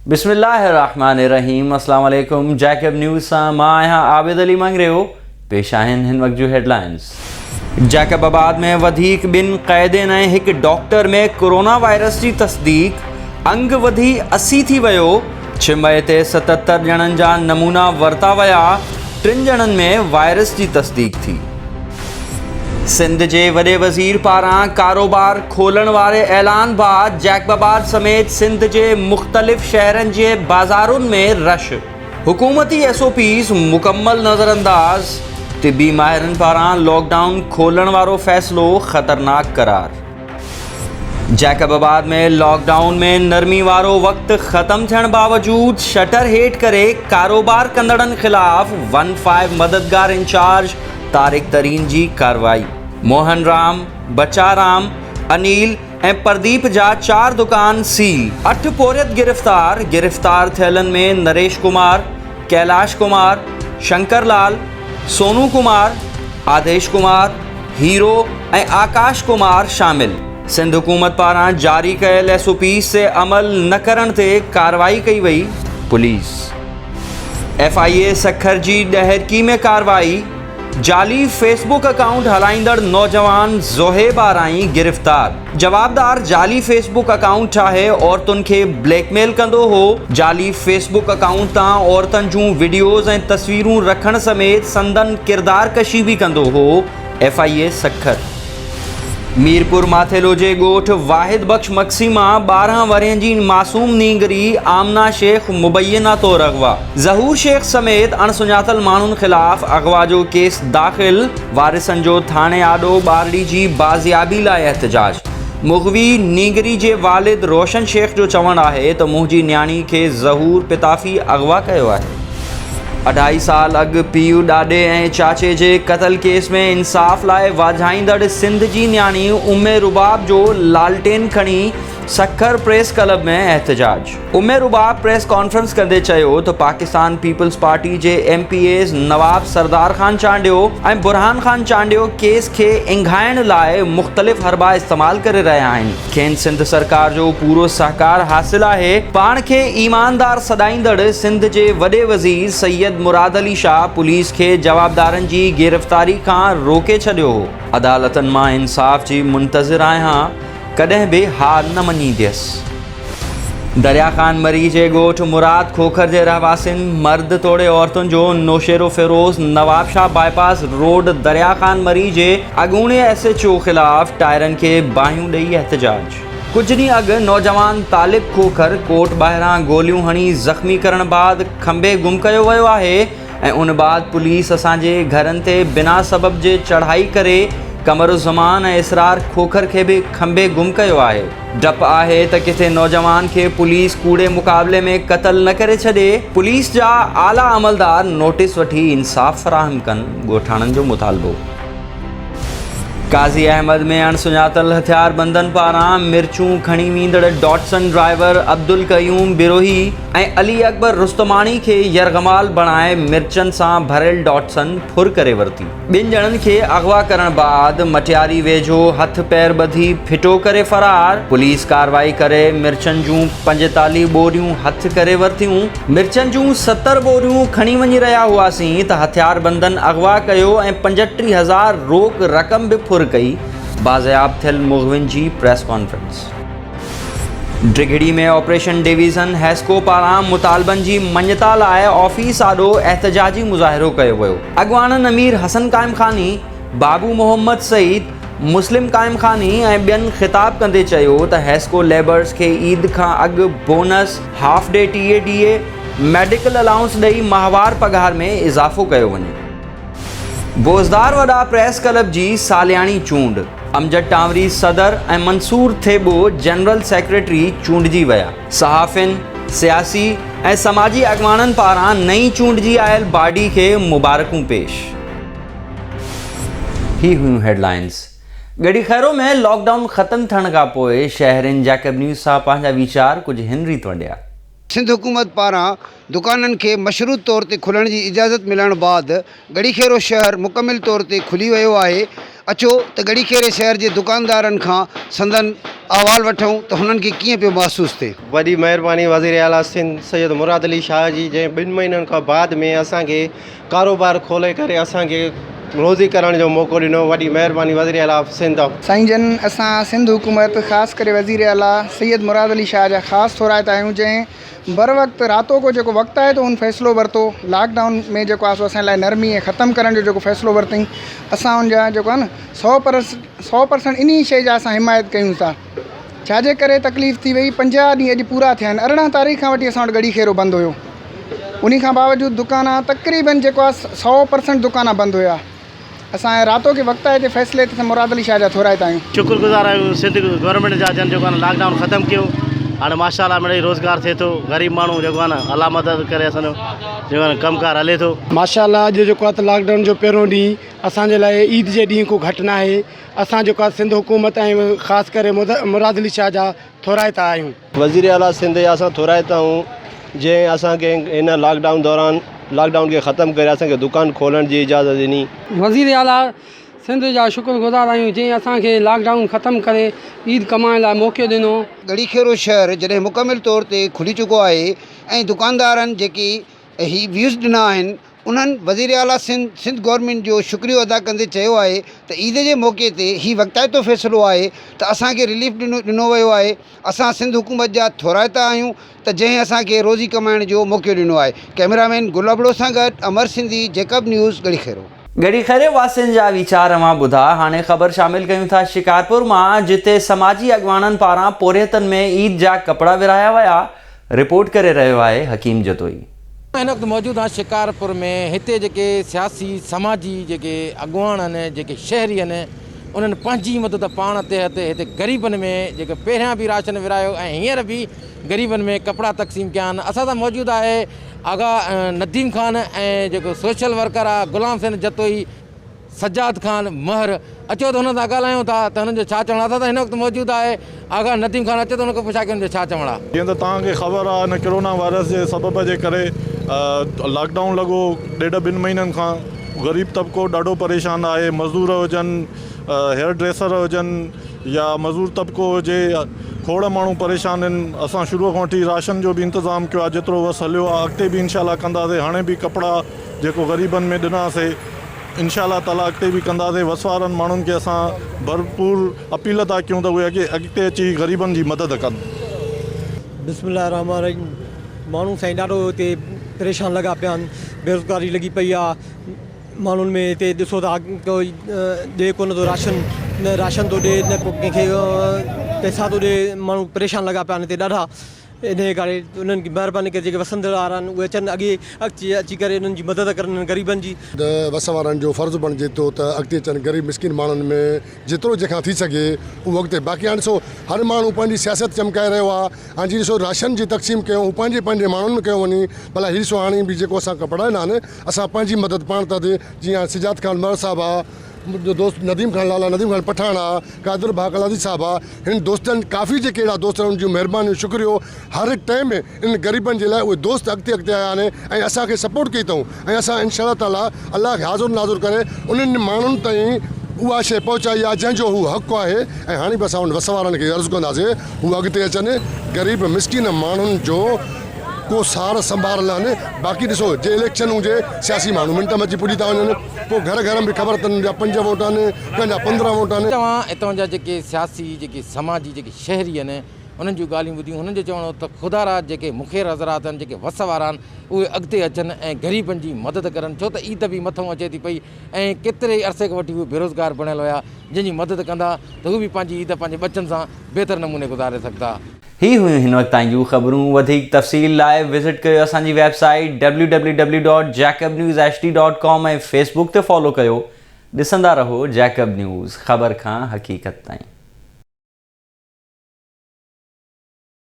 بسم الله الرحمٰن الرحيم اسلام عليڪم جيڪب نيوز سان مان آهيان عابد علي مڱريو پيش آهن هن وقت جون هيڊلائنز. جيڪب آباد ۾ وڌيڪ ٻن قيدين ۽ هڪ ڊاڪٽر ۾ ڪورونا وائرس جي تصديق، انگ وڌي 80 ٿي ويو، 6 مئي تي 77 ڄڻن جا نمونا ورتا ويا، ٽن ڄڻن ۾ وائرس جي تصديق ٿي. سنڌ جي وڏي وزير پاران ڪاروبار کولڻ واري اعلان بعد جيڪب آباد سميت سنڌ جي مختلف شهرن جي بازارن ۾ رش، حڪومتي ايس او پيز مڪمل نظرانداز، طبي ماهرن پاران لاڪ ڊائون کولڻ وارو فيصلو خطرناڪ قرار. جيڪب آباد ۾ لاڪ ڊائون ۾ نرمي وارو وقت ختم ٿيڻ باوجود شٽر هيٺ ڪري ڪاروبار ڪندڙن خلاف ون فائيو مددگار انچارج طارق ترين جي ڪارروائي، موهن رام، بچا رام، انيل ۽ پرديپ جا چار دڪان سيل، اٺ پورهيت گرفتار، گرفتار ٿيلن ۾ نريش ڪمار، ڪيلاش ڪمار، شنڪر لال، سونو ڪمار، آديش ڪمار، هيرو ۽ آڪاش ڪمار شامل. سنڌ حڪومت پاران جاري ڪيل ايس او پيز تي عمل نه ڪرڻ تي ڪارروائي ڪئي وئي، police. F I A Sukkur جي ڏهرڪي ۾ ڪارروائي، جعلي فيس بڪ اڪائونٽ هلائيندڙ نوجوان زوهيب آرائين گرفتار، جوابدار جعلي فيس بڪ اڪائونٽ ٺاهي عورتن کي بليڪ ميل ڪندو هو، جعلي فيس بڪ اڪائونٽ تان عورتن جون وڊيوز ۽ تصويرون رکڻ سميت سندن ڪردار ڪشي به ڪندو هو، F I A Sukkur. Mirpur Mathelo جي ڳوٺ واحد بخش مگسي مان 12 ورهين جي معصوم نينگري آمنه شيخ مبينا طور اغوا، ظهور شيخ سميت اڻسڃاتل ماڻهن خلاف اغوا جو ڪيس داخل، وارثن جو ٿاڻي آڏو ٻارڙي جي بازيابي لاء احتجاج، مغوي نينگري جي والد روشن شيخ جو چوڻ آهي ته منهنجي نياڻي کي ظهور پتافي اغوا ڪيو آهي. اڍائي سال اڳ پيء، ڏاڏي ۽ چاچي جي قتل ڪيس ۾ انصاف لاء واجهائيندڙ سنڌ جي نياڻي ام رباب جو لالٽين کڻي سکر پريس ڪلب ۾ احتجاج. ام رباب پريس ڪانفرنس ڪندي چيو ته پاڪستان پيپلز پارٽي جي M P As Nawab Sardar Khan Chandio ۽ Burhan Khan Chandio case کي اينگهائڻ لاء مختلف حربا استعمال ڪري رهيا آهن. کين سنڌ سرڪار جو پورو سهڪار حاصل آهي، پاڻ کي ايماندار سڏائيندڙ سنڌ جي وڏي وزير سيد مراد علي شاهه پوليس کي جوابدارن جي گرفتاري کان روڪي ڇڏيو هو، عدالتن مان انصاف جي منتظر آهيان، ڪڏهن به هار نه مڃينديس. دريا خان مري جي ڳوٺ مراد کوکر جي رهواسين مرد توڙي عورتن جو نوشهروفيروز نوابشاهه باء پاس روڊ دريا خان مري جي اڳوڻي ايس ايڇ او خلاف ٽائرن کي باهيون ڏئي احتجاج. ڪجهه ڏينهن اڳ نوجوان طالب کوکر ڪورٽ ٻاهران گوليون هڻي زخمي ڪرڻ بعد کنڀي گم ڪيو ويو آهي ۽ ان بعد پوليس اسان جي گهرن تي بنا سبب جي چڙهائي ڪري قمر الزمان ۽ اسرار کوکر کي به کنڀي گم ڪيو آهي. ڊپ آهي ته ڪٿي نوجوان کي پوليس ڪوڙي مقابلي ۾ قتل نه ڪري ڇڏي، پوليس جا اعليٰ عملدار نوٽيس وٺي انصاف فراهم ڪن، ڳوٺاڻن جو مطالبو. قاضي احمد ۾ اڻ سڃاتل هٿياربندن پاران مرچون کڻي ويندڙ ڊاٽسن ڊرائيور عبدالقيوم بروهي ۽ علي اڪبر رستماڻي کي يرغمال بڻائي مرچن سان ڀريل ڊاٽسن ڦر ڪري ورتي. ٻن ڄڻن کي اغوا ڪرڻ بعد مٽياري ويجهو هٿ پير ٻڌي ڦٽو ڪري فرار، پوليس ڪارروائي ڪري مرچن جون 45 ٻوريون هٿ ڪري ورتيون. مرچن جون 70 ٻوريون کڻي وڃي رهيا هئاسين ته هٿياربندن اغوا ڪيو ۽ 35 هزار روڪ رقم به ڦر ڪئي، بازياب ٿيل مغوين جي press conference. Digri ۾ operation division HESCO پاران مطالبن جي مڃتا لاء آفيس آڏو احتجاجي مظاهرو ڪيو ويو، اڳواڻن امير حسن قائمخاني، بابو محمد سعيد، مسلم قائمخاني ۽ ٻين خطاب ڪندي چيو ته حيسڪو ليبرز کي عيد کان اڳ bonus, half day T A D A, medical allowance ڏئي ماهوار پگهار ۾ اضافو ڪيو وڃي. بوزدار وڏا پريس ڪلب جي سالياڻي چونڊ، امجد ٽانوري صدر ۽ منصور ٿيٻو جنرل سيڪريٽري چونڊجي ويا. صحافين، سياسي ۽ سماجي اڳواڻن پاران نئين چونڊجي آيل باڊي کي مبارڪون پيش. هي هيون headlines. Garhi Khairo ۾ lock down ختم ٿيڻ کان پوء شهرين جيڪب نيوز سان پنهنجا ويچار ڪجهه هن ريت ونڊيا. سنڌ حڪومت پاران دڪانن کي مشروط طور تي کلڻ جي اجازت ملڻ بعد ڳڙهي خيرو شهر مڪمل طور تي کلي ويو آهي، اچو ته ڳڙهي خيري شهر جي دڪاندارن کان سندن احوال وٺون ته هنن کي ڪيئن پيو محسوس ٿئي. وڏي مهرباني وزير اعليٰ سنڌ سيد مراد علي شاهه جي جنهن ٻن مهينن کان بعد ۾ اسان کي ڪاروبار کولي ڪري اسان کي روزي ڪرڻ جو موقعو ڏنو وڏي مهرباني وزير اعليٰ سنڌ. سائين جن اسان سنڌ حڪومت خاص ڪري وزير اعليٰ سيد مراد علي شاهه جا خاص ٿورائتا آهيون جنهن بروقت راتوڪو جيڪو وقت آهي ته ان فيصلو ورتو لاڪ ڊائون ۾ جيڪو آهي سو اسان لاء نرمي ۽ ختم ڪرڻ جو جيڪو فيصلو ورتائين اسان ان جا جيڪو آهي نه سو 100% انهي شيء جا اسان حمايت ڪيون ٿا ڇا جي ڪري تڪليف ٿي وئي 50 ڏينهن اڄ پورا ٿيا آهن 18 تاريخ کان وٺي اسان وٽ ڳڙهي خيرو بند هيو انهي کان باوجود دڪانا تقريبن جيڪو آهي 100% دڪانا بند هيا اسان راتو ڪي وقت آهي تي فيصلي تي مراد علي شاهه جا ٿورائتا آهيون. شڪر گذار آهيون سنڌ گورنمينٽ جا جن جيڪو آهي نه لاڪ ڊائون ختم ڪيو هاڻي ماشاء الله مڙئي روزگار ٿئي ٿو غريب ماڻهو جيڪو آهي نه الله مدد ڪري اسان جو جيڪو آهي نه ڪم ڪار هلي ٿو. ماشاء الله اڄ جيڪو آهي ته لاڪ ڊائون جو پهريون ڏينهن اسان جي لاء عيد جي ڏينهن کان گهٽ ناهي اسان جيڪو آهي سنڌ حڪومت ۽ خاص ڪري مراد علي شاهه جا ٿورائتا آهيون. وزير اعليٰ سنڌ جا اسان ٿورائتا آهيون جنهن اسان کي هن لاڪ ڊائون دوران لاڪ ڊائون کي ختم ڪري اسان کي دڪان کولڻ جي اجازت ڏني. وزير اعليٰ سنڌ جا شڪر گذار آهيون جنهن اسان کي لاڪ ڊائون ختم ڪري عيد ڪمائڻ لاء موقعو ڏنو. ڳڙهي خيرو شهر جڏهن مڪمل طور تي کلي چڪو آهي ۽ دڪاندارن جيڪي هي ويوز ڏنا آهن انهن وزيراعليٰ سنڌ، سنڌ گورنمينٽ جو شڪريو ادا ڪندي چيو آهي ته عيد جي موقعي تي هي وقتائتو فيصلو آهي ته اسان کي رليف ڏنو ڏنو ويو آهي، اسان سنڌ حڪومت جا ٿورائتا آهيون ته جنهن اسان کي روزي ڪمائڻ جو موقعو ڏنو آهي. ڪئميرا مين گل ابڙو سان گڏ امر سنڌي، جيڪب نيوز، ڳڙهي خيرو. ڳڙهي خيري واسين جا ويچار اوهان ٻڌا، هاڻي خبر شامل ڪيون ٿا شڪارپور مان جتي سماجي اڳواڻن پاران پورهيتن ۾ عيد جا ڪپڙا ورهايا ويا، رپورٽ ڪري رهيو آهي حڪيم جتوئي. مان هن وقت موجود آهيان شڪارپور ۾ هتي جيڪي سياسي سماجي جيڪي اڳواڻ آهن جيڪي شهري آهن انهن پنهنجي مدد پاڻ تحت هتي غريبن ۾ جيڪي پهريان به راشن ورهايو ۽ هينئر به غريبن ۾ ڪپڙا تقسيم ڪيا آهن اسان سان موجود آهي آغا نديم خان ۽ جيڪو سوشل ورڪر آهي غلام حسين جتوئي سجاد خان مهر اچو ته هنن سان ڳالهايون ٿا ته هنن جو ڇا چوڻ آهي اسان سان هن وقت موجود آهي آغا نديم خان اچو ته هن کان پڇا ڪيون هن جو ڇا چوڻ آهي. جيئن ته توهان کي خبر آهي هن ڪرونا وائرس جي سبب جي ڪري لاڪ ڊائون لڳو ڏيڍ ٻن مهينن کان غريب طبقو ڏاڍو پريشان آهي مزدور هجن هيئر ڊريسر هجن يا مزور طبقو هجي کوڙ ماڻهو پريشان آهن اسان شروع کان وٺي راشن جو به انتظام ڪيو آهي جيترو وس هليو آهي اڳتي به انشاء الله ڪنداسي هاڻي به ڪپڙا جيڪو غريبن ۾ ڏناسي انشاء الله تعالي اڳتي به ڪنداسين وس وارن ماڻهن کي اسان ڀرپور اپيل ٿا ڪيون ته اهي اڳتي اچي غريبن جي مدد ڪن. بسم الله الرحمٰن الرحيم ماڻهو سائين ڏاڍو هتي پريشان لڳا پيا آهن بيروزگاري لڳي پئي آ ماڻهن ۾ هتي ڏسو ٿا ڪوئي ڏي ڪونه ٿو راشن نه راشن ٿو ڏي نه ڪو ڪنهن کي پئسا ٿو ڏي ماڻهو پريشان لڳا پيا آهن هتي ڏاڍا انهيء ڪري انهن کي مهرباني ڪري جيڪي وسندڙ وارا آهن اهي اچن اڳي اڳتي اچي ڪري انهن جي مدد ڪرن انهن غريبن جي. ته وس وارن جو فرض بڻجي ٿو ته اڳتي اچن غريب مسڪين ماڻهن ۾ جيترو جنهن کان ٿي سگهي اهو اڳتي باقي هاڻي ڏسو هر ماڻهو پنهنجي سياست چمڪائي رهيو آهي هاڻي جي ڏسو راشن جي تقسيم ڪيو هو پنهنجي پنهنجي ماڻهن ۾ ڪيو وڃي ڀلا هي ڏسو هاڻي به جيڪو اسان ڪپڙا ڏنا آهن اسان پنهنجي مدد پاڻ تحت جيئن هاڻي سجاد خان مهر صاحب آهي منهنجو دوست نديم خان لالا نديم خان پٺاڻ آ قادر ڀاء قلادي صاحب آ هن دوستن ڪافي جيڪي اهڙا دوست آهن انهن جون مهربانيون شڪريو هر ٽائيم انهن غريبن جي لاء اهي دوست اڳتي اڳتي آيا آهن ۽ اسان کي سپورٽ ڪئي اٿئون ۽ اسان انشاء الله تعالي الله کي حاضر ناظر ڪري انهن ماڻهن تائين اها شيء پهچائي آ جنهن جو هو حق آهي ۽ هاڻي به اسان انهن وس وارن کي عرض ڪنداسين هو اڳتي اچن غريب مسڪين ماڻهن جو ڪو سار سنڀار لهن باقي ڏسو جي اليڪشن هجي سياسي ماڻهو منٽ ۾ اچي پڄي ٿا وڃن پوء گهر گهر ۾ به خبر اٿن جا پنج ووٽ آهن ڪنهن جا 15 ووٽ آهن. توهان اتان جا جيڪي سياسي جيڪي سماجي جيڪي شهري آهن انهن جون ڳالهيون ٻڌيون هنن جو چوڻ هو ته خدا را جيڪي مخير حضرات آهن جيڪي وس وارا آهن اهي اڳتي اچن ۽ غريبن جي مدد ڪرن ڇو ته عيد به مٿئون اچي ٿي پئي ۽ ڪيتري ئي عرصي کان وٺي اهي بيروزگار بڻيل هيا جن جي مدد ڪندا ته هو به پنهنجي عيد پنهنجي ٻچن سان بهتر نموني گذاري سگهندا. هي هيون هن وقت تائين جون خبرون وڌيڪ تفصيل لاء وزٽ ڪيو اسان جي web site www.jacobnewshd.com ۽ Facebook تي فالو ڪيو ڏسندا رهو جيڪب نيوز خبر کان حقيقت تائين.